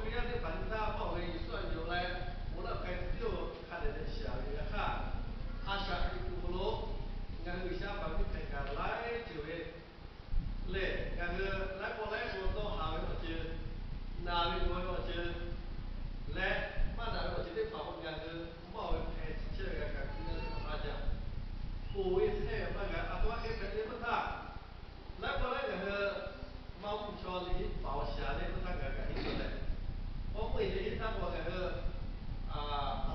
Hkriꞈ yaˇ teˇ hpaˍ nyi htaˇ maˇ oˬ ve, Yeˍsuˆ a nyi-oˬ leh, bon laˇ hk'a tiˉ oˬ hk'a dehꞈ dehꞈ shiˍ ve yaꞈ hk'aˇ, a shaꞈ teꞈ kuˬ hk'aw lo ngaˬ hui G'uiˬsha baˬ miˇ hpehꞈ kaꞈ laiˉ ceuˬ ve lehˬ, ngaˬ hui laiˉ pawˆ laiˉ pawˆ dawˇ haˍ ve awˬ ceuˬ, naˬ ve gawˬ ve awˬ ceuˬ leh maˇ naˬ ve awˬ ceuˬ teˇ hpaˍ k'o, ngaˬ hui maˇ oˬ ve hpehꞈ chi chehˇ ve g'a kaꞈ Hkriꞈ yaˇ teˇ hpaˍ maˇ jaˇ. Poˬ ve hpehˇ ve maˇ g'a. A htoꞈ ma hk'e hpehꞈ ve teˇ hpaˍ htaˇ, laiˉ pawˆ laiˉ ngaˬ hui maˇ mvuhˇ chaw liꞈ hiˆ paˍ awˬ shaˍ leh maˇ htaˇ ngaˬ kaꞈ hiˆ cawˬ leh, k'awꞈ meuˇ eˬ liꞈ hiˆ htaˇ k'o ngaˬ hui a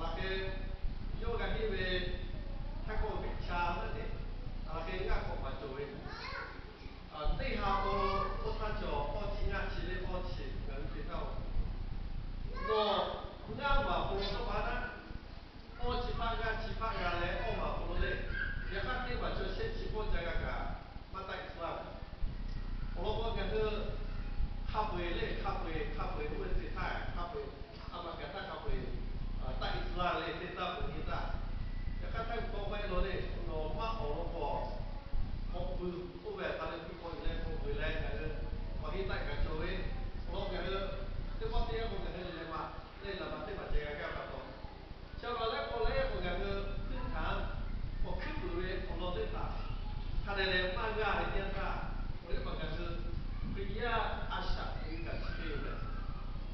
laˬ hk'e yawˇ g'a hiˆ ve htaˇ k'awꞈ viˇ cha maˇ te, a laˬ hk'e g'aˇ k'awꞈ maˍ cawˬ ve teˇ ha k'o, oˇ htaˇ cawˬ awˇ chi ngaˇ chi leh awˇ chi ngaˬ hui te taˇ-oˬ. Nawˬ ngaˇ maˬ hk'aw lo tawˇ pa naˉ, awˇ chi hpaˇ g'aˇ chi hpaˇ g'a leh awˇ maˬ hk'aw lo leh, yaꞈ hk'aˇ teˇ maˬ cawˬ shehˆ chi pawˆ ca g'a kaꞈ maˇ taˆ iˉ tcuhˉ laˇ. Awˬ lawn k'o ngaˬ hui hk'a peu-eˬ leh hk'a peu-eˬ hk'a peu-eˬ oˇ ve te htaˇ hk'a peu-eˬ a maꞈ kaˍ htaˇ hk'a peu-eˬ taˆ iˉ tcuhˉ laˇ leh teˇ taˇ peuˬ nyi taˇ. Yaꞈ hk'aˇ htaˇ k'awꞈ maˇ heˆ law leh, nawˬ maˇ awˬ lawn k'o, k'awꞈ beuꞈ oˇ ve hk'a leh tuˬ k'awꞈ yuˬ leh k'awꞈ beuꞈ leh ngaˬ hui awˬ heˆ taˆ kaꞈ cawˬ ve, awˬ lawn ngaˬ hui teˇ pawˆ teˇ yanˇ k'o ngaˬ hui lehˬ maˬ leh laˬ maˬ teˇ maˬ ceh g'a gaˇ pa taw, chi a laˬ laiˉ pawˆ laiˉ pawˆ ngaˬ hui teˇ htaꞈ k'awꞈ hkuiˉ puiˍ ve awˬ lawn teˇ hpaˍ hk'a dehꞈ leh maˇ g'a ve teˇ yanˇ htaˇ, awˬ liˇ paˍ ngaˬ hui Hkriꞈ yaˇ a shaꞈ teꞈ ve kaꞈ chi hk'e yoˬ leh,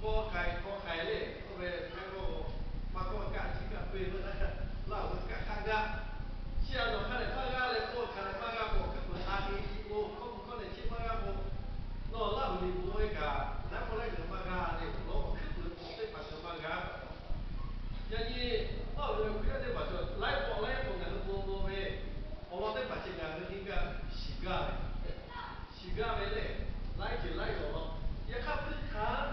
kawˆ k'ai kawˆ k'ai leh oˇ ve hk'a kawˆ, maˇ kawˆ kaꞈ chi kaꞈ peu-eˬ ve laˇ, laˇ oˬ ve kaꞈ hk'a gaˇ. Chi a nawˬ hk'a dehꞈ maˇ g'a leh k'oˆ hk'a dehꞈ maˇ g'a k'awꞈ hkuiˉ puiˍ a te k'o, hkawˇ mvuh hkawˇ leh chi maˇ g'a k'o, nawˬ laˇ oˬ liꞈ bvuhꞈ ve kaꞈ laiˉ pawˆ laiˉ ngaˬ hui maˇ g'a leh, awˬ lawn k'awꞈ hkuiˉ puiˍ ve k'awꞈ teˇ hpaˍ cawˬ maˇ g'a pa taw, yaꞈ nyi maˇ oˬ ve Hkriꞈ yaˇ teˇ hpaˍ cawˬ laiˉ pawˆ laiˉ pawˆ ngaˬ hui bon bon ve awˬ lawn teˇ hpaˍ ceh ngaˬ hui nyi gaˇ shiˍ gaˇ ve, shiˍ gaˇ ve lehˬ, laiˉ ceuˬ laiˉ g'awˬ law. Yaꞈ hk'aˇ hpuiˇ htaˇ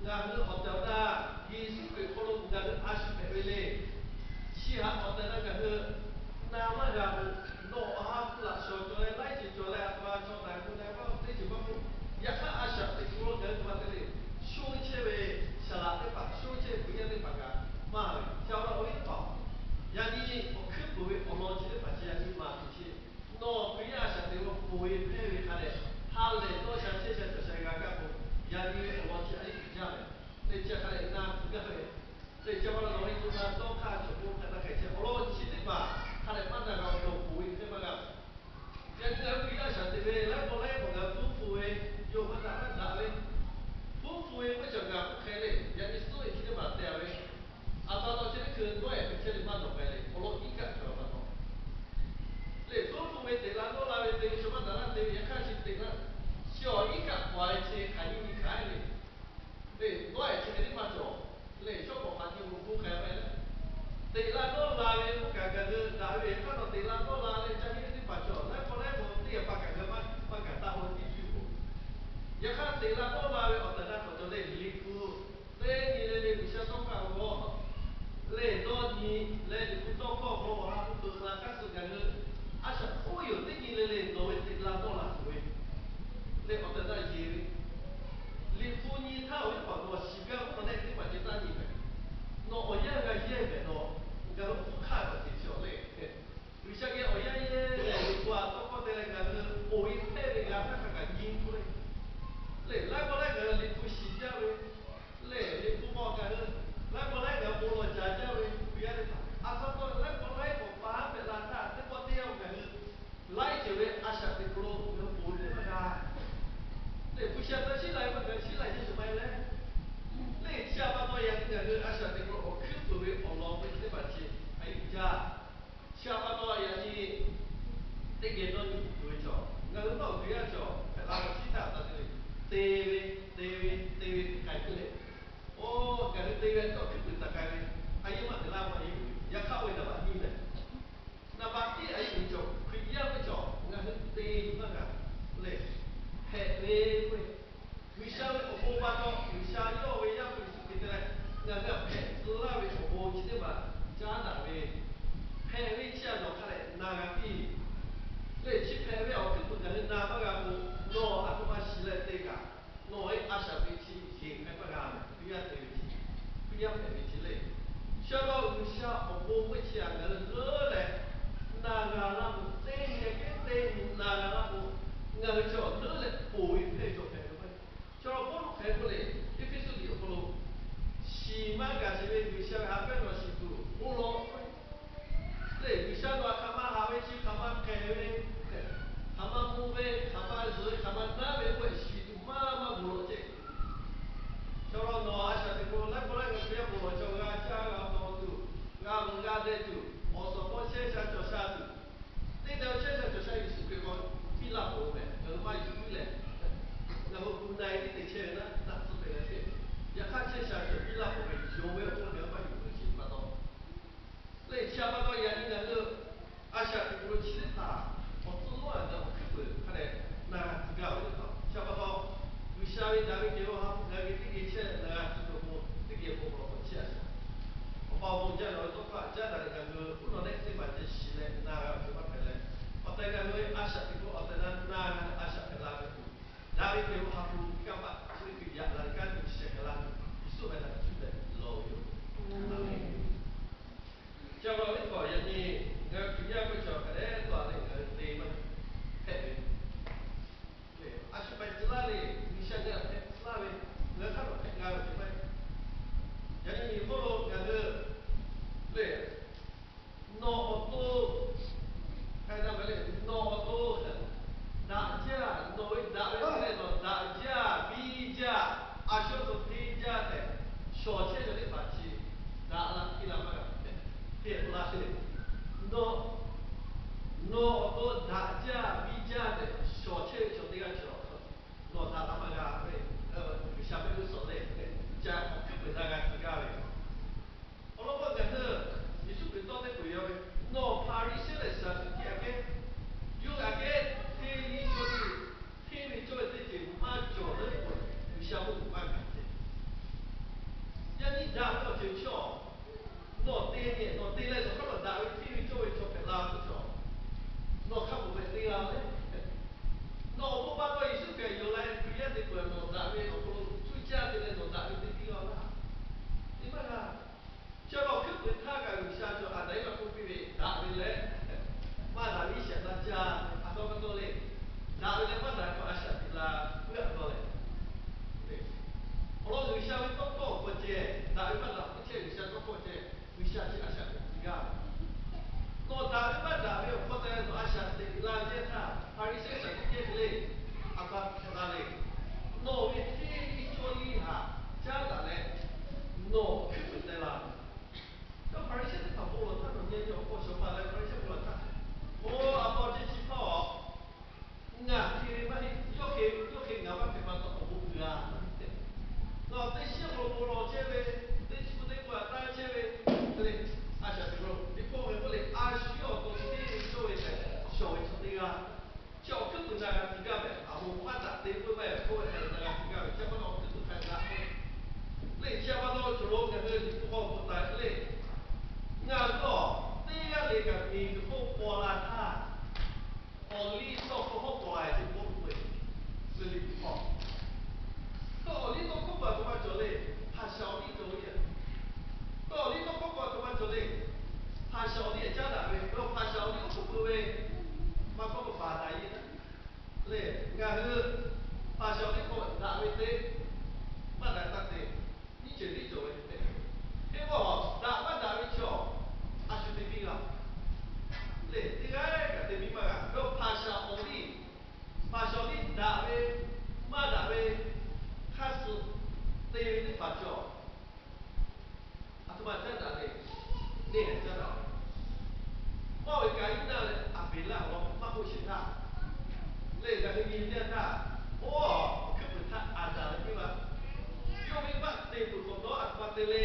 ngaˬ hui awˬ tehˬ awˬ na Yeˍsuˆ Hkriꞈ hk'aw lo ngaˬ hui a shu hpehꞈ ve le. Chi htaꞈ awˬ tehˬ na ngaˬ hui na maˇ g'a ve, nawˬ awˬ ha hpu laꞈ shawˍ cawˬ leh laiˉ ceuˬ cawˬ leh a htoꞈ ma chaw na gu leh maˇ teˇ ceuˬ maˇ k'oˆ. Yaꞈ hk'aˇ a shaꞈ teꞈ kuˬ lo ngaˬ hui htoꞈ ma te le, sho chehˇ ve saˍ laꞈ teˇ hpaˍ, sho chehˇ ve Hkriꞈ yaˇ teˇ hpaˍ kaꞈ maˇ ve, chi a laˬ oˇ ve teˇ hpaˍ. Yaꞈ nyi awˬ hkuiˉ puiˍ ve awˬ lawn chi teˇ hpaˍ chi yaꞈ nyi maˍ tuˬ chi, nawˬ Hkriꞈ yaˇ a shaꞈ teꞈ ve poˬ ve hpehˇ ve hk'a dehꞈ ha lehˬ dawˇ sha chehˇ sha cawˬ sha g'a kaˇ k'o, yaꞈ nyi ve awˬ lawn chi a yeˇ uiˍ jaˇ ve, leh chi hk'a dehꞈ na tuˬ gaˇ ve, leh chi a pa taw nawˬ ve co ha dawˇ hk'aˇ cawˬ k'o hk'a na hk'e chehˇ awˬ lawn chi teˇ hpaˍ hk'a dehꞈ maˇ na g'a awˬ lawn poˬ ve hpehˇ maˇ g'a Yaꞈ nyi ngaˬ hui Hkriꞈ yaˇ a shaꞈ teꞈ ve laiˉ pawˆ laiˉ pawˆ ngaˬ hui hpu hpu ve yawˇ hk'a htaꞈ maˇ daꞈ ve, hpu hpu ve maˇ cawˬ ngaˬ k'oˆ hk'e le, yaꞈ nyi suhˉ e chi teˇ maˬ te ve, a pa taw chi teˇ hkui dawˇ e hkui chehˇ le maˇ dawˬ k'ai le, awˬ lawn iˉ kaˆ cawˬ pa taw, lehˬ hpu hpu ve teꞈ la dawˇ la ve te ve chaw maˇ daꞈ laˇ te ve yaꞈ hk'aˇ chi teꞈ la, chi awˬ iˉ kaˆ k'awꞈ e chi hk'aˬ nyi nyi hk'aˬ le. Lehˬ dawˇ e chi hk'e teˇ maˇ cawˬ. Lehˬ shawˉ pawˍ hk'aˬ nyi g'uiˬ hpu hk'e ve lehˬ, teꞈ la dawˇ la ve k'oˆ kaꞈ ngaˬ hui daꞈ ve hk'aˇ nawˬ teꞈ la dawˇ la leh ca heˆ ve teˇ hpaˍ cawˬ laiˉ pawˆ laiˉ pawˆ teˇ yaꞈ pa kaꞈ ngaˬ hui maˇ maˇ gaˬ taˇ oˇ ve teˇ ceuˬ k'o, yaꞈ hk'aˇ teꞈ la dawˇ la ve awˬ tehˬ na k'awꞈ cawˬ lehˬ, Liꞈ hpu teˇ nyi le le G'uiˬsha tawˇ hkawˇ awˬ lawn lehˬ dawˇ nyi leh Liꞈ hpu tawˇ hkawˇ awˬ lawn awˬ ha hpu peuˬ la hk'aˇ suh ngaˬ hui a shaꞈ oˇ yoˬ teˇ nyi le le nawˬ ve teꞈ la dawˇ la tuˬ ve lehˬ awˬ tehˬ na yeˬ ve, Liꞈ hpu nyi htaˇ awˬ viˉ paˍ nawˬ shiˍ gaˇ k'oˆ taw leh teˇ hpaˍ ceh taˇ nyi mehˍ. Nawˬ awˬ yanˇ g'a yehˇ mehˍ nawˬ, ngaˬ hui hk'oˆ hk'aˇ kaꞈ teꞈ chi awˬ lehˬ, G'uiˬsha geh awˬ yanˇ yehˇ lehˬ Liꞈ hpu a tawˇ hkawˇ te leh ngaˬ hui poˬ ve hpehˇ ve g'a htaˇ hk'a kaꞈ nyi k'oˆ le. Lehˬ laiˉ pawˆ laiˉ ngaˬ hui Liꞈ hpu shiˍ jaˇ ve, lehˬ Liꞈ hpu k'awꞈ ngaˬ hui laiˉ pawˆ laiˉ ngaˬ hui bon lawˬ caˍ jaˇ ve Hkriꞈ yaˇ teˇ hpaˍ a pa taw laiˉ pawˆ laiˉ k'awꞈ pa haˉ pehꞈ la htaˇ teˇ pawˆ teˇ yanˇ ngaˬ hui laiˉ ceuˬ ve a shaꞈ teꞈ k'o lo ngaˬ hui poˬ ve teˇ maˇ g'a. Lehˬ hpu shi a taˇ shiˉ la ve maˇ g'a, shiˉ la yehˇ cawˬ ma e leh, lehˬ chi a pa taw yaꞈ nyi ngaˬ hui a shaꞈ teꞈ k'o awˬ hkuiˉ peuˬ ve awˬ lawn ve teˇ hpaˍ chi a yeˇ uiˍ jaˇ. Chi a pa taw yaꞈ nyi G'uiˬsha awˬ hkuiˉ peuˬ na g'a tuˬ gaˇ ve. Awˬ lawn k'o ngaˬ hui Yeˍsuˆ Hkriꞈ tawˇ teˇ peuˬ yaw ve, nawˬ Hpaˍriˍsehˇ leh Saˍduˆkehˇ aꞈ kehˉ, yawˇ aꞈ kehˉ hteˇ liˇ cawˇ liˇ, hteˇ ve cawˇ ve teˇ ceuˬ maˇ cawˬ leuˉ k'o, G'uiˬsha meuˇ k'oˍ maˇ gaˬ ceh. Yaꞈ nyi daꞈ ve awˬ ceuˬ chi awˬ, nawˬ te nyi, nawˬ te leh nawˬ hk'aˇ nawˬ daꞈ ve hteˇ ve cawˇ ve chaw hpehꞈ la ve chaw, nawˬ hk'a peuˬ hpehꞈ te la leh, nawˬ awˬ bon pa taw Yeˍsuˆ Hkriꞈ yoˬ leh Hkriꞈ yaˇ te peuˬ nawˬ daꞈ ve awˬ hk'aw lo cuˇ caˇ te leh nawˬ daꞈ ve te piˇ la laˇ. Te maˇ g'a. Chi awˬ hkuiˉ peuˬ htaˇ kaꞈ G'uiˬsha chaw Aˍdanˍ iˉ ma k'oˆ piˇ ve, daꞈ ve leh maˇ daꞈ ve iˉ shaꞈ na caˇ ve pa taw pa taw le. Daꞈ ve leh maˇ daꞈ ve a shaꞈ teꞈ la puiˉ a taw leh, awˬ lawn G'uiˬsha ve tawˇ hkawˇ awˬ hk'aw ceh, daꞈ ve maˇ daꞈ teˇ chehˇ G'uiˬsha tawˇ hkawˇ ceh, G'uiˬsha chi a shaꞈ teꞈ tuˬ gaˇ ve. Nawˬ daꞈ ve maˇ daꞈ ve awˬ hk'aw te nawˬ a shaꞈ teꞈ la ve teˇ htaˇ, Hpaˍriˍsehˇ Saˍduˆkehˇ ve le, a pa hpehꞈ la le. Nawˬ ve hteˇ liˇ cawˇ liˇ haꞈ caˉ daꞈ leh, nawˬ hkuiˉ peuˬ teh la ve. Yawˇ Hpaˍriˍsehˇ teˇ hpaˍ bon lawˬ htaˇ nawˬ nyi nyi awˬ hk'aw shawˍ paˍ leh Hpaˍriˍsehˇ bon lawˬ htaˇ, oˇ a pa teˇ chi hpaˇ awˬ, ngaˬ hteˇ ve maˇ heˆ, yawˇ hk'e yawˇ hk'e ngaˬ maˇ hpehꞈ pa taw awˬ bon uiˍ g'a tehꞈ, nawˬ teˇ shiˉ awˬ hk'aw lo bon lawˬ chehˇ ve, teˇ chi bon teˇ bon aꞈ taˇ chehˇ ve, le, a shaꞈ teꞈ lo teˇ hkawˇ ve k'oˆ le, a shu awˬ to hteˇ ve cawˇ ve tehꞈ shawˍ ve chaw teˇ g'aˇ, chi awˬ hkuiˉ peuˬ na g'a tuˬ gaˇ ve, a bon maˇ daꞈ te k'oˆ ve maˇ heˆ, hkawˇ ve hk'a na g'a tuˬ gaˇ ve, chi pa taw awˬ hkuiˉ peuˬ hk'a na k'o, le chi pa taw cawˬ lo ngaˬ hui Liꞈ hpu hk'aw k'oˆ taˍ ve le, ngaˬ hui teˇ g'aˇ le kaꞈ miˬguiˬ hk'oˆ paw la htaˇ, awˬ liˇ tawˇ hkawˇ hawˉ paw la ve teˇ pawˆ k'oˆ ve, le Liꞈ hpu hk'aw, tawˇ awˬ liˇ tawˇ hkawˇ paw a htoꞈ ma cawˬ le, hpaˍ shaˍ awˬ liˇ cawˬ ve. Tawˇ awˬ liˇ tawˇ hkawˇ paw a htoꞈ ma cawˬ le, hpaˍ shaˍ awˬ liˇ caˉ daꞈ ve, hpaˍ shaˍ awˬ liˇ oˉ k'oˍ peuˬ ve, maˇ kawˇ k'o paˍ daꞈ ye le. Ngaˬ hui hpaˍ shaˍ awˬ liˇ hk'aw daꞈ ve te, maˇ daꞈ taˇ te, nyiˇ ceuˬ tiˉ cawˬ ve te. Hk'e k'o, daꞈ maˇ daꞈ ve chaw, a shu te piˇ g'a le, teˇ g'aˇ kaꞈ te piˇ maˇ g'a. Yawˇ hpaˍ shaˍ awˬ liˇ, hpaˍ shaˍ awˬ liˇ daꞈ ve, maˇ daꞈ ve, hk'aˇ suh te ve teˇ hpaˍ chaw, a htoꞈ ma caˉ daꞈ le, neˇ haiˬ caˉ daꞈ ve. Mawˇ ve Kaˍiˉnaˆ leh Aˍbeˍlaˆ awˬ lawn maˇ k'oˆ sheˍ htaˇ, le ngaˬ hui nyi ve teˇ yanˇ htaˇ, oˇ, awˬ hkuiˉ peuˬ htaˇ Aˍdanˍ leh Eˇvaꞈ, yawˇ ve maˇ te peuˬ hk'awꞈ nawˉ a htoꞈ ma te le.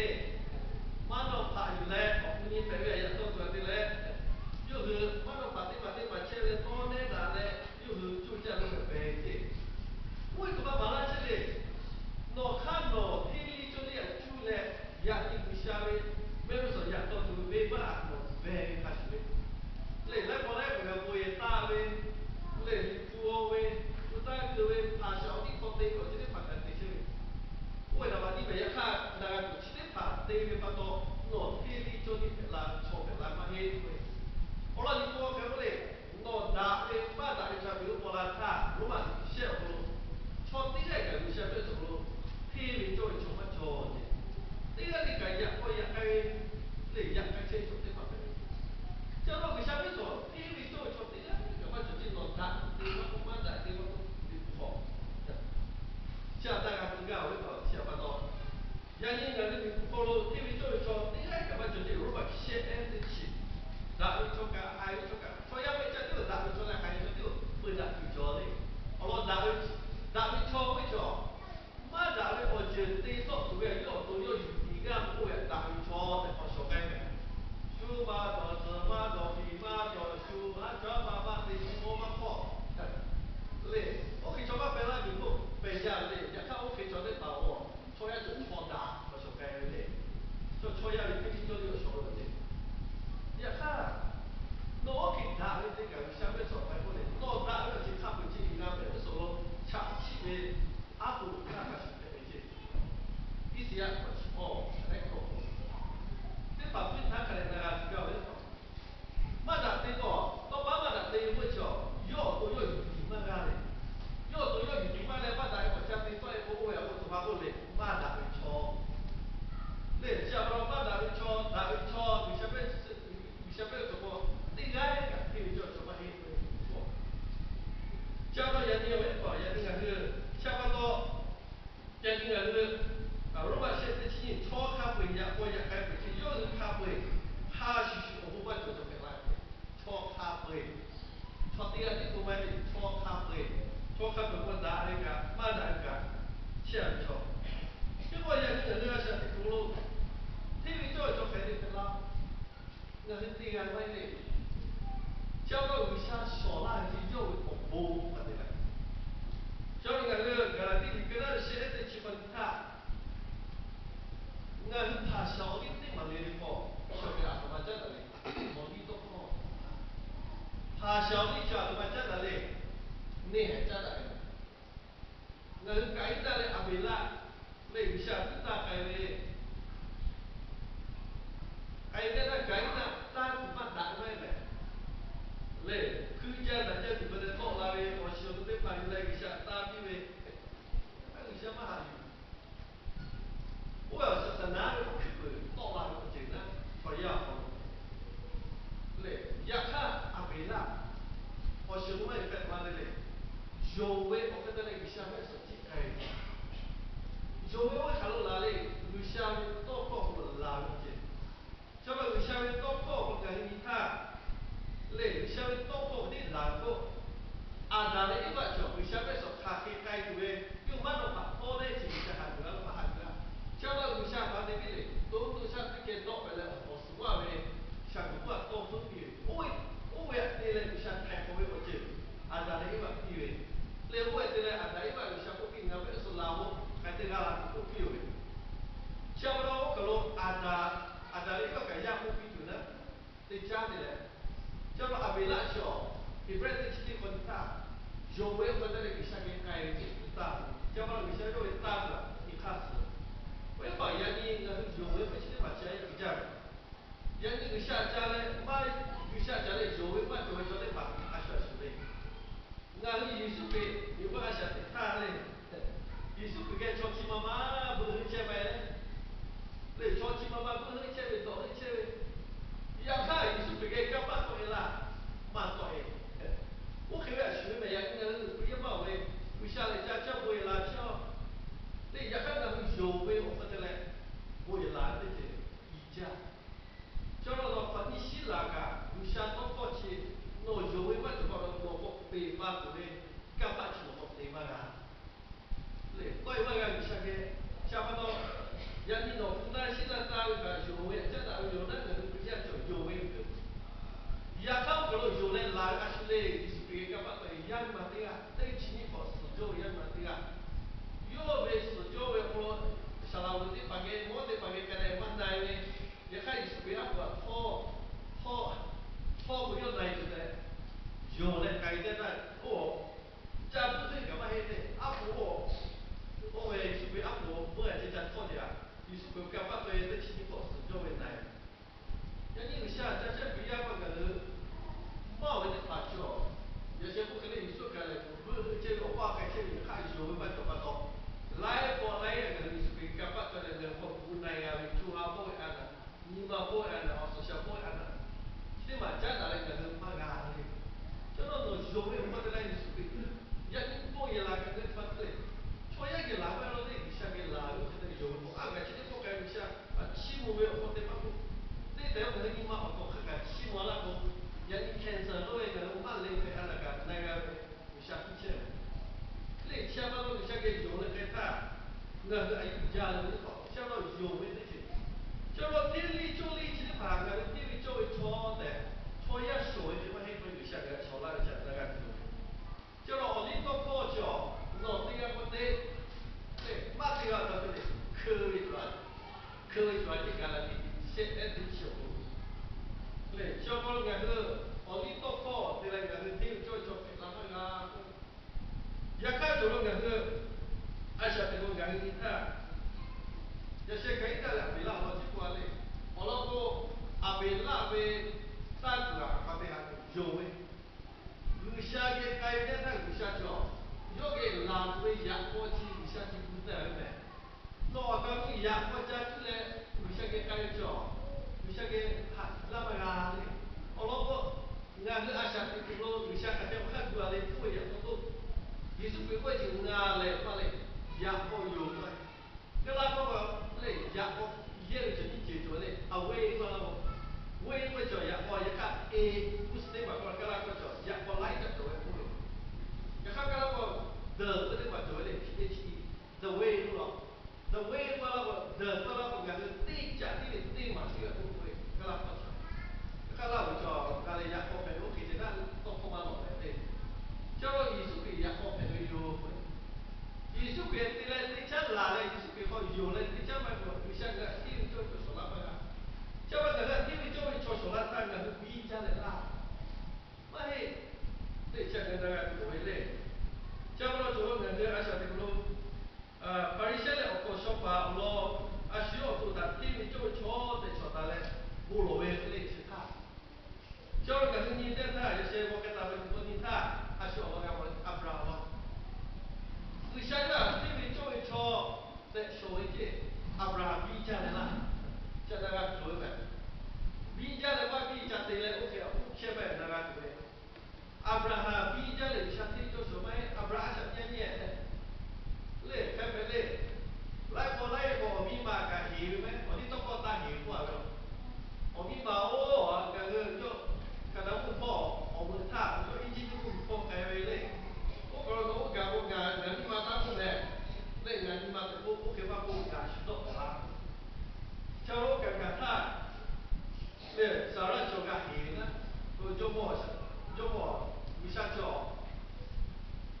Maˇ dawˇ hpaꞈ yuˬ leh awˬ hk'aw nyi hpehꞈ ve a yaꞈ tawˇ tuˬ a te leh, yawˇ hui maˇ dawˇ hpaꞈ teˇ hpaˍ teˇ hpaˍ chehˇ ve tawˇ nehˉ daꞈ leh, yawˇ hui coˇ caˇ leh hpehꞈ ve ceˇ. Oˇ ve htoꞈ ma maˍ laˇ chehˇ le. Nawˬ hk'aˇ nawˬ hteˇ liˇ cawˇ liˇ aꞈ cuˇ leh, yaꞈ nyi G'uiˬsha ve mehˆ g'uˇ suhˍ yaꞈ taw tuˬ ve venˇbaˆ nawˬ beh ve hk'a shuˍ ve, lehˬ laiˉ paw laiˉ pehˍ g'a bon yehˬ taˇ ve, lehˬ Liꞈ hpu ve, hpu taˇ keu ve, hpaˍ shaˍ awˬ liˇ hk'aw te ve awˬ ceuˬ teˇ hpaˍ kaꞈ te chehˇ ve. Oˇ ve naˍ baꞈ nyi pehˍ yaꞈ hk'aˇ na g'a tuˬ chi teˇ hpaˍ te ve pa taw, nawˬ hteˇ liˇ cawˇ liˇ hpehꞈ la ve chaw hpehꞈ la maˇ heˆ k'oˆ ve. Awˬ lawn Liꞈ hpu hk'aw hk'e k'oˆ le, nawˬ daꞈ ve maˇ daꞈ ve chaw hpehꞈ oˇ paw la htaˇ, Roˉmaꞈ shehˆ awˬ hk'aw lo, chaw teˇ g'aˇ kaꞈ G'uiˬsha ve tawˇ hk'aw lo hteˇ ve cawˇ ve chaw maˇ cawˬ ce. Teˇ g'aˇ le kaꞈ yaꞈ k'aw yaꞈ k'ai ve, lehˬ yaꞈ k'ai chehˇ ve chaw teˇ hpaˍ hpehꞈ ve. Chi awˬ lawn G'uiˬsha ve tawˇ hk'aw hteˇ ve cawˇ ve chaw teˇ g'aˇ kaꞈ maˇ cawˬ ce. Nawˬ daꞈ te maˇ k'oˆ, maˇ daꞈ te maˇ k'oˆ, Liꞈ hpu hk'aw chi a taˇ g'a tuˬ gaˇ ve tawˇ chi a pa taw, yaꞈ nyi ngaˬ hui Liꞈ hpu hk'aw lo hteˇ ve cawˇ ve chaw teˇ g'aˇ kaꞈ maˇ cawˬ ce. Roˉmaꞈ shehˆ ehˉ teˇ chi, daꞈ ve chaw kaꞈ haiˬ ve chaw kaꞈ, chaw yaˇ ve caˇ tiˉ daꞈ ve chaw leh haiˬ ve chaw tiˉ peuˬ daꞈ tuˬ cawˬ le. Awˬ lawn daꞈ ve, daꞈ ve chaw ve cawˬ, maˇ daꞈ ve awˬ ceuˬ te tawˆ tuˬ ve yawˇ awˬ to yawˇ yuˬ tiˍ g'aˇ k'oˆ ve daꞈ ve chaw tehꞈ k'awꞈ shawˍ k'ai ve. Shu ma dawˬ, tzuhˬ ma dawˬ, fiˍ ma dawˬ, shu maˇ cawˬ, maˇ maˇ te, shu maˇ maˇ hk'awˇ le. Oˇ hk'e chaw maˇ pehˍ laˇ ve k'o pehˍ jaˇ ve le. Yaꞈ hk'aˇ oˇ hk'e chaw teˇ hpaˍ awˬ, chaw yaˇ cawˬ chaw daꞈ k'awꞈ shawˍ k'ai ve le. Chaw chaw yaˇ ve teˇ ceuˬ cawˇ ve awˬ shawˍ lo ve le. Yaꞈ hk'aˇ, nawˬ oˇ hk'e daꞈ ve te kaꞈ G'uiˬsha mehˆ g'uˇ suhˍ k'ai k'oˆ le, nawˬ daꞈ ve awˬ ceuˬ hk'a peuˬ ce. Ngaˬ pehꞈ ve suhˍ lo chaꞈ chiˆ ve aˉ poꞈ hk'aˇ hk'a shuˍ hpehꞈ ve ce. Iˉsaˍyaˆ hk'awꞈ chi awˬ hk'a dehꞈ k'awꞈ k'oˆ, teˇ hpaˍ puiˉ htaˇ hk'a dehꞈ na g'a tuˬ gaˇ ve le k'o, maˇ daꞈ te k'o, tawˇ paˉ maˇ daꞈ te ve k'oˆ ve chaw, yawˇ awˬ to yawˇ yuˬ tiˍ maˇ g'aˇ le. Yawˇ awˬ to yawˇ yuˬ tiˍ maˇ leh maˇ daꞈ ve k'awꞈ ca te tawˆ e k'o, oˇ ve a k'o tuˬ ma k'oˆ le, maˇ daꞈ ve chaw. Lehˬ chi a pa taw maˇ daꞈ ve chaw, daꞈ ve chaw, G'uiˬsha pehˇ, G'uiˬsha pehˇ ve cawˬ k'o, teˇ g'aˇ kaꞈ hteˇ ve cawˇ ve chaw maˇ heˆ k'oˆ ve. Chi a pa taw yaꞈ nyi awˬ viˉ teˇ hpaˍ, yaꞈ nyi ngaˬ hui, chi a pa taw yaꞈ nyi ngaˬ hui, Roˉmaꞈ shehˆ teˇ chi nyi, chaw hk'a peu-eˬ yaꞈ k'aw yaꞈ k'ai peuˬ ce. Yawˇ hui hk'a peu-eˬ hk'a shuˍ shuˍ awˬ bon maˇ cawˬ cawˬ hpehꞈ la ve. Chaw Ngaˬ hui te g'a maˇ heˆ le. Chi pa taw G'uiˬsha shawˍ laˇ ve yawˇ ve awˬ bon hk'a te leh, chaw ve ngaˬ hui Gaˍlaˍtiˆ liꞈ ka naˉ ve shehˆ teˇ chi hk'aw nyi htaˇ, ngaˬ hui hpaˍ shaˍ awˬ liˇ teˇ maˬ le le k'o, chaw ve a htoꞈ ma caˉ daꞈ le. Awˬ liˇ tawˇ hkawˇ, hpaˍ shaˍ awˬ liˇ chaw a htoꞈ ma caˉ daꞈ le. Neˇ haiˬ caˉ daꞈ ve. Ngaˬ hui Kaˍiˉnaˆ leh Aˍbeˍlaˆ lehˬ, G'uiˬsha htaꞈ taˇ k'ai ve, k'ai ve teˇ Kaˍiˉnaˆ taˇ tuˬ maˇ daꞈ maˇ heˆ lehˬ, lehˬ hkui jaˇ daꞈ jaˇ tuˬ ve leh tawˆ la ve awˬ shiˍ awˬ hk'aw teˇ hpaˍ yuˬ leh G'uiˬsha taˇ piˇ ve, G'uiˬsha maˇ haꞈ yuˬ. Oˇ ve awˬ suhˍ saˍ naˉ ve oˇ hkui peuˬ tawˆ la ve awˬ ceuˬ naˉ chaw yaˇ awˬ hk'aw lo lehˬ, yaꞈ hk'aˇ Aˍbeˍlaˆ awˬ shiˍ lo maˇ heˆ hpehꞈ ma le le, yonˍ ve awˬ hk'e te leh G'uiˬsha mehˆ suhˍ ciˉ k'ai ve, yonˍ ve oˇ ve hk'aˬ lo laˬ le, G'uiˬsha ve tawˇ hkawˇ awˬ hk'aw lo laˬ ve awˬ ceuˬ. Chaw ve G'uiˬsha ve tawˇ hkawˇ awˬ hk'aw lo ngaˬ hui nyi htaˇ, lehˬ G'uiˬsha ve tawˇ hkawˇ awˬ hk'aw lo teˇ laˬ ve k'o, Aˍdanˍ leh Eˇvaꞈ cawˬ G'uiˬsha mehˆ suhˍ hk'aˬ hk'e k'ai tuˬ ve, yawˇ maˇ dawˇ hpaꞈ hpawˇ leh chi G'uiˬsha haꞈ yuˬ g'a lo maˇ haꞈ yuˬ g'a. Chi pa taw G'uiˬsha htaꞈ te piˇ le, to to shaˆ teˇ geh dawˆ pehꞈ leh awˬ suhˍ g'aˇ ve shaˍ guiˬ guˇ a tawˇ hpfuhˆ piˇ ve, oˇ ve htaꞈ te leh G'uiˬsha htaiˍ hk'awꞈ ve awˬ ceuˬ Aˍdanˍ leh Eˇvaꞈ piˇ ve, lehˬ oˇ ve te leh Aˍdanˍ Eˇvaꞈ G'uiˬsha k'oˆ piˇ, Ngaˬ mehˆ suhˍ laˬ-oˬ, hk'aˬ hk'e te g'a la tuˬ k'oˆ piˇ-oˬ ve. Chi pa taw oˇ kaˬ lo Aˍdanˍ, Aˍdanˍ leh Eˇvaꞈ kaꞈ yaˇ k'oˆ piˇ tuˬ naˉ, teˇ caˉ te leh, chi pa taw Aˍbeˍlaˆ chi awˬ, Heˍbrehˇ teˇ chi teˇ hk'aw nyi htaˇ, yonˍ ve awˬ hk'aw te leh G'uiˬsha geh k'ai ve ceh tuˬ taˇ ve. Chi pa taw G'uiˬsha yawˇ ve taˇ tuˬ a nyi hk'aˇ suh. Oˇ ve pa yaꞈ nyi ngaˬ hui yonˍ ve awˬ hk'aw chi teˇ hpaˍ chi a yaꞈ ve jaˇ ve. Yaꞈ nyi G'uiˬsha ca leh maˇ, G'uiˬsha ca leh yonˍ ve maˇ cawˬ ve chaw teˇ hpaˍ a shu a shuˍ le. Ngaˬ hui Yeˍsuˆ Hkriꞈ miˬ guˇ a shaꞈ teꞈ htaˇ le, Yeˍsuˆ Hkriꞈ geh chaw chi ma ma beuꞈ heuˆ chehˇ ve lehˬ, chaw chi ma ma beuꞈ heuˆ chehˇ ve, dawꞈ heuˆ chehˇ ve, yaꞈ hk'aˇ Yeˍsuˆ Hkriꞈ geh kanˇ paˆ tawˆ e laˇ, maˇ tawˆ e. Oˇ hk'e ve a shuˍ ve mehˍ yaꞈ nyi ngaˬ hui Hkriꞈ yaˇ maˇ awˬ ve, G'uiˬsha lehˬ ca caˇ bon e la chehˇ a. Teˇ yaꞈ hk'aˇ ngaˬ hui yonˍ ve awˬ hk'aw te leh bon e la ve teˇ ceuˬ i jaˇ. Chaw nawˬ hk'aˬ nyi shiˉ laˬ kaꞈ G'uiˬsha tawˇ hkawˇ chi nawˬ yonˍ ve maˇ cawˬ pa taw nawˬ k'awꞈ peˬ pa tuˬ ve kanˇ paˆ chi nawˬ k'awꞈ te maˇ g'a. Lehˬ tawˆ e maˇ g'a G'uiˬsha geh. Chi pa taw, yaꞈ nyi nawˬ hpu naˇ shiˉ naˇ taˇ ve kaꞈ yonˍ ve caˉ daꞈ ve yoˬ naˉ, ngaˬ hui Hkriꞈ yaˇ cawˬ yonˍ ve. Yaꞈ hk'aˇ oˇ kaˬ lo yonˍ leh laˬ ve a shu le, Yeˍsuˆ Hkriꞈ geh kanˇ paˆ tawˆ e yaˇ nyi ma teˇ g'aˇ, teˇ chi nyiˇ hk'awꞈ suhˍ jawˇ ve yaˇ nyi ma teˇ g'aˇ, yawˇ ve suhˍ jawˇ ve awˬ hk'aw lo saˍ laꞈ g'uiˬ teˇ hpaˍ geh, mawˇ teˇ hpaˍ geh k'ai leh maˇ na e ve, yaꞈ hk'aˇ Yeˍsuˆ Hkriꞈ aˉ poꞈ htaˇ hawˇ, hawˇ k'o yawˇ na e tuˬ tehꞈ, yonˍ leh k'ai tehˇ htaˇ, oˇ, ca beuˆ teˇ kaꞈ maˇ heˆ le, aˉ poꞈ, oˇ ve Yeˍsuˆ Hkriꞈ aˉ poꞈ beuˆ a ceh ca htawˇ te a, Yeˍsuˆ Hkriꞈ kanˇ paˆ tawˆ e teˇ chi nyiˇ hk'awꞈ suhˍ jawˇ ve na e. Yaꞈ nyi G'uiˬsha ca chehˇ Hkriꞈ yaˇ maˇ gaˬ leuˬ, maˇ awˬ ve teˇ hpaˍ cawˬ. Yaꞈ sheh k'oˆ hk'e le, Yeˍsuˆ kaꞈ lehˬ beuˆ chehˇ ve awˬ paˇ k'ai chehˇ ve hk'aˇ yonˍ ve maˇ cawˬ pa taw, laiˉ pawˆ laiˉ yaˇ gaˬ leuˬ Yeˍsuˆ Hkriꞈ kanˇ paˆ tawˆ leh ngaˬ hui hk'aw gu na e g'a ve co ha pawˆ ve a naˍ, nyi ma pawˆ ve a naˍ, awˬ suhˍ shaˍ pawˆ ve a naˍ, chi teˇ maˬ caˉ daꞈ leh ngaˬ hui maˇ g'a le. Chaw nawˬ yonˍ ve awˬ hk'aw te leh Yeˍsuˆ Hkriꞈ yaꞈ nyi bon yehˬ laˬ kaꞈ te hk'a te, chaw yaˇ geh laˬ maˇ law le, G'uiˬsha geh laˬ ve awˬ hk'aw te yonˍ ve k'o, a gaˬ chi teˇ pawˆ k'ai G'uiˬsha a chiˇ mvuh ve awˬ hk'aw te maˇ k'oˆ, teˇ tehꞈ ngaˬ hui nyi ma awˬ tawˬ hk'aˇ kaꞈ chiˇ mvuh laˇ k'o, yaꞈ nyi cancer lo ve ngaˬ hui maˇ le hpehꞈ a naˍ kaꞈ na g'a ve G'uiˬsha piˇ chehˇ ve. Lehˬ chi a pa taw G'uiˬsha geh yonˍ leh k'ai htaˇ, ngaˬ hui a yuˬ jaˇ leh ve teˇ hpaˍ chi a pa taw yonˍ ve teˇ ceuˬ. Chi a pa taw hteˇ liˇ cawˇ liˇ chi teˇ hpaˍ ngaˬ hui hteˇ ve cawˇ ve chaw tehꞈ, chaw yaˇ shawˍ ve hk'e maˇ heˆ k'o G'uiˬsha geh chaw laˇ ve ca na g'a tuˬ yoˬ. Chi a pa taw awˬ liˇ tawˇ hkawˇ chi awˬ nawˬ te g'a k'o te, lehˬ maˇ te g'a taˇ te le, hkeu ve cawˬ a, hkeu ve cawˬ a ceh kaꞈ la te, shehˆ ehˉ teˇ chi awˬ hk'aw lo lehˬ, chi a pa taw ngaˬ hui awˬ liˇ tawˇ hkawˇ te leh ngaˬ hui hteˇ ve cawˇ ve chaw hpehꞈ la maˇ g'a k'o, yaꞈ hk'aˇ cawˬ lo ngaˬ hui a shaꞈ teꞈ k'o ngaˬ hui nyi htaˇ, yaꞈ sheh Kaˍiˉnaˆ leh Aˍbeˍlaˆ awˬ lawn chi k'oˆ a le. Awˬ lawn k'o, Aˍbeˍlaˆ ve taˇ kuiˬ a hk'aˬ hk'e te htaꞈ yonˍ ve, G'uiˬsha geh k'ai ve teˇ htaˇ G'uiˬsha cawˬ, yawˇ geh laˬ tuˬ ve yaꞈ k'aw chi G'uiˬsha chi gu taˍ ve mehˍ. Nawˬ awˬ kaˬ lo yaꞈ k'aw ca cuˇ leh G'uiˬsha geh k'ai ve cawˬ, G'uiˬsha geh haꞈ yuˬ laˇ maˇ g'a le. Awˬ lawn k'o, ngaˬ hui a shaꞈ teꞈ kuiˬ lo G'uiˬsha hk'aˬ hk'e awˬ hk'aˇ gu a le k'oˆ ve yaꞈ k'aw k'o, Yeˍsuˆ Hkriꞈ k'oˆ ve ceuˬ ngaˬ lehˬ maˇ lehˬ, yaꞈ k'aw yonˍ maˇ Kaˇ laˇ hkawˇ lehˬ, yaꞈ k'aw yehˇ ve cawˬ nyiˇ ceuˬ cawˬ ve le. Away k'oˆ laˇ k'o, way k'oˆ ve cawˬ yaꞈ k'aw, yaꞈ hk'aˇ e, Muslim maˬ hkawˇ kaˇ laˇ hkawˇ cawˬ yaꞈ k'aw laiˉ caˆ cawˬ ve k'oˆ ve. Yaꞈ hk'aˇ kaˇ laˇ hkawˇ the k'oˆ ve teˇ maˬ cawˬ ve le, T H E, the way k'oˆ laˇ. The way k'oˆ laˇ k'o, the k'oˆ laˇ k'o ngaˬ hui teˇ caꞈ tiˉ ve teˇ maˬ tiˉ ve k'oˆ ve kaˇ laˇ hkawˇ cawˬ. Kaˇ laˇ ve chaw g'a leh yaꞈ k'aw hpehꞈ ve oˇ hk'e ceh naˆ tawˇ hkawˇ maˇ lawˬ leh te. Chi Yeˍsuˆ Hkriꞈ yaꞈ k'aw hpehꞈ ve yoˬ. Yeˍsuˆ Hkriꞈ te leh teˇ caˉ laˬ leh Yeˍsuˆ Hkriꞈ hk'aw yonˍ leh teˇ caˉ maˇ cawˬ, G'uiˬsha ngaˬ hui hteˇ ve cawˇ ve chaw shawˍ laˇ maˇ g'a. Chi pa ngaˬ hui hteˇ ve cawˇ ve chaw shawˍ laˇ htaˇ ngaˬ hui biˇ jaˇ leh laˇ maˇ heˆ. Teˇ chi ngaˬ hui g'a tuˬ ve le. Chi pa taw cawˬ ngaˬ hui a shaꞈ teꞈ hk'aw lo Hpaˍriˍsehˇ leh awˬ hk'awꞈ shaw paˍ awˬ lawn a shu yawˇ awˬ to htaꞈ hteˇ ve cawˇ ve chaw tehꞈ shawˍ taˍ leh bon lawˬ ve le chi htaˇ, chi ngaˬ hui nyi teˇ htaˇ yaꞈ sheh g'aw k'ai taˍ ve tuˬ hk'aw nyi htaˇ, a shu awˬ lawn g'a mawˬ Aˍbraˍhanˍ law. G'uiˬsha yawˇ htaꞈ hteˇ ve cawˇ ve chaw tehꞈ shawˍ ve ceh, Aˍbraˍhanˍ biˇ jaˇ leh laˇ. Chi na g'a tuˬ ve mehˬ. Biˇ jaˇ leh maˇ biˇ ca te leh oˇ hk'e a k'oˆ chehˇ ve na g'a tuˬ ve. Aˍbraˍhanˍ biˇ jaˇ leh G'uiˬsha hteˇ ve cawˇ shawˍ maˇ heˆ. Aˍbraˍhanˍ a shaꞈ nyi nyi leh hk'e hpehꞈ le. Laiˉ hk'aw laiˉ hk'aw awˬ miˇ ma kaꞈ heˍ ve mehˬ, awˬ liˇ tawˇ hkawˇ taˇ heˍ k'oˆ a ve. Awˬ miˇ ma oˇ ngaˬ hui yawˇ Kaˍnaˍanˍ mvuhˇ hpawˇ awˬ meuꞈ htaˇ yawˇ Eˇjiˇtuꞈ mvuhˇ hpawˇ k'ai ve le. Oˇ kaˬ lo nawˬ oˇ gaˬ k'o ngaˬ, ngaˬ miˇ ma taˇ k'oˆ mehˬ. Leh ngaˬ nyi ma tehꞈ k'oˆ, oˇ hk'e maˇ k'oˆ, ngaˬ shu dawˆ taˍ laˇ. Chi lo kaꞈ gaˬ htaˇ, leh Saˍraˆ chaw g'a heˍ naˉ, jawˇmawˇ, jawˇmawˇ G'uiˬsha cawˬ.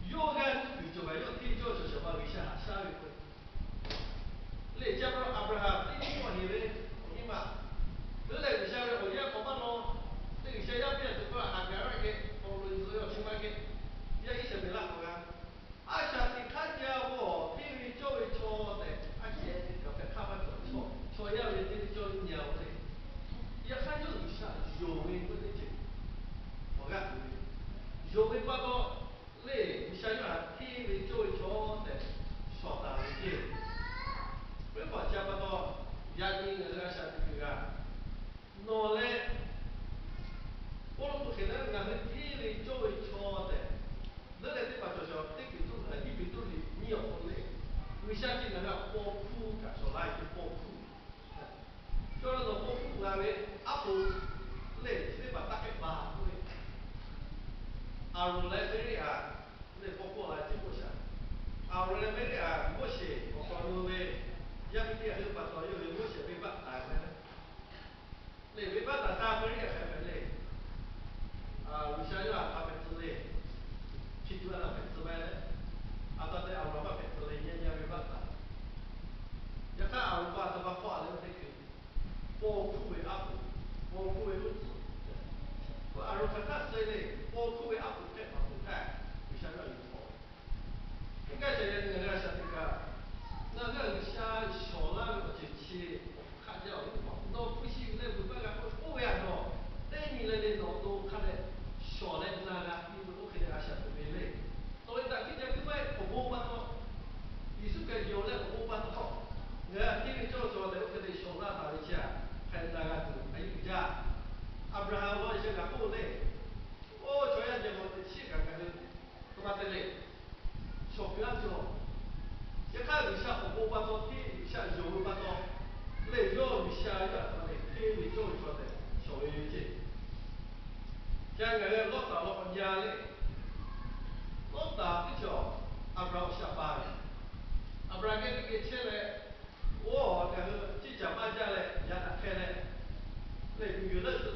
Yawˇ g'aˇ nuˇ kuiˬ cawˬ kaꞈ yawˇ hteˇ cawˇ cawˬ shawˍ ma G'uiˬsha haꞈ shaˉ ve k'o, leh chi pa taw Aˍbraˍhanˍ teˇ nyiˇ k'awꞈ heˍ ve, awˬ miˇ ma. Leuˉ leh G'uiˬsha ve awˬ yanˇ hk'aw maˇ law, leh G'uiˬsha yaˇ piˇ a tuˬ hk'aw Haˍgaˍraˆ geh k'awꞈ loꞈ e zuhꞈ ve awˬ chi ma geh, yaˇ Iˉsaˍreˍlaˆ k'awꞈ g'a. A shaꞈ teꞈ hk'aˇ jaˇ k'o, hteˇ ve cawˇ ve chaw tehꞈ a cehˉ kaꞈ hpehꞈ hk'aˇ maˇ cawˬ. Chaw yaˇ ve hteˇ ve cawˇ ve nyi a k'o le. Yaꞈ hk'aˇ yawˇ G'uiˬsha yonˍ ve k'oˆ teˇ ceuˬ awˬ g'aˇ tuˬ ve, yonˍ ve pa taw, leh G'uiˬsha yawˇ htaꞈ hteˇ ve cawˇ ve chaw tehꞈ shawˍ taˍ ve ceh. Oˇ ve hk'aw chi pa taw, yaꞈ nyi ngaˬ hui a shaꞈ teꞈ kuiˬ g'a nawˬ leh Pawˇluꞈ k'oˆ hk'e leh, ngaˬ hui hteˇ ve cawˇ ve chaw tehꞈ leuˉ leh teˇ hpaˍ cawˬ cawˬ teˇ Peˍtruˆ, Iˉ Peˍtruˆ liꞈ nyiˇ awˬ hk'aw lo le, G'uiˬsha ceh ngaˬ hui htaꞈ paw hkuˇ kaꞈ shawˍ laˇ ve paw hkuˇ. Chaw la nawˬ paw hkuˇ g'a ve aˉ poꞈ lehˬ chi teˇ hpaˍ taˇ hkehˆ ba k'oˆ ve, Aˍronˍ leh Meˇriˆaꞈ lehˬ paw hkuˇ la ciˉ k'oˆ shaˍ. Aˍronˍ leh Meˇriˆaꞈ Moˉseˍ awˬ hk'aw lo ve yaˇ miˇ teˇ g'aˇ hui pa taw yawˇ hui Moˉseˍ venˇbaˆ taˍ ve lehˬ, venˇbaˆ taˍ htaˇ Meˇriˆaꞈ hk'e hpehꞈ le. G'uiˬsha yawˇ htaꞈ hpehꞈ tcuh le. Chi tuˬ a htaꞈ hpehꞈ tcuh maˇ heˆ. A taˇ te Aˍronˍ maˇ hpehꞈ tcuh leh yaˇ yaˇ venˇbaˆ taˍ. Yaꞈ hk'aˇ Aˍronˍ pa taw maˇ hk'awˇ a leh oˇ teˇ hkui paw hkuˇ ve aˉ poꞈ, paw hkuˇ ve uˉ tcuhˍ, Aˍronˍ hk'aˬ htaˇ suh le, paw hkuˇ ve aˉ poꞈ hpehꞈ maˍ poˬ htaˇ, G'uiˬsha yawˇ a yuˬ hk'awꞈ. Teˇ g'aˇ ca yaꞈ nyi ngaˬ hui a shaꞈ teꞈ kaꞈ, ngaˬ hui a G'uiˬsha shawˍ laˇ ve awˬ ceuˬ chi hk'aˬ jaˇ awˬ viˉ hpaˍ, nawˬ hpu shi ve leh vuiˬ baˆ g'a k'oˆ ve, oˇ ve htaꞈ nawˬ teˇ nyi leh le nawˬ to hk'a leh shawˍ leh na g'a piˇ ve oˇ hk'e leh a shaꞈ teꞈ ve le. Nawˬ ve daꞈ hkiˇ ca piˇ maˇ heˆ, awˬ bon pa taw, Yeˍsuˆ Hkriꞈ yonˍ leh awˬ bon pa taw, ngaˬ hui hteˇ ve cawˇ ve chaw tehꞈ oˇ hk'e te shawˍ laˇ taˍ ve chi htaꞈ hk'a na g'a tuˬ a yiˇ uiˍ jaˇ. Aˍbraˍhanˍ law G'uiˬsha g'a k'oˆ le. Oˇ chaw yaˇ jehˬ k'awꞈ teꞈ chiˉ kaꞈ ngaˬ hui hk'e maˇ te le. Shawˍ kuiˬ aˉ cawˬ. Yaꞈ hk'aˇ G'uiˬsha awˬ bon pa taw hteˇ, G'uiˬsha yonˍ ve pa taw, lehˬ yawˇ G'uiˬsha yaˇ htaꞈ pa lehˬ hteˇ ve cawˇ ve chaw tehꞈ shawˍ ve ceh. Ca ngaˬ hui Lawˇtaˍ law k'awꞈ nya le. Lawˇtaˍ teˇ cawˬ Aˍbraˍhanˍ awˬ shaˍ pa ve. Aˍbraˍhanˍ geh teˇ geh chehˇ leh, oˇ ngaˬ hui ciˇ caˬ maˇ jaˇ leh yaꞈ daꞈ hk'e leh, lehˬ miˬguiˬ leuˆ tuˬ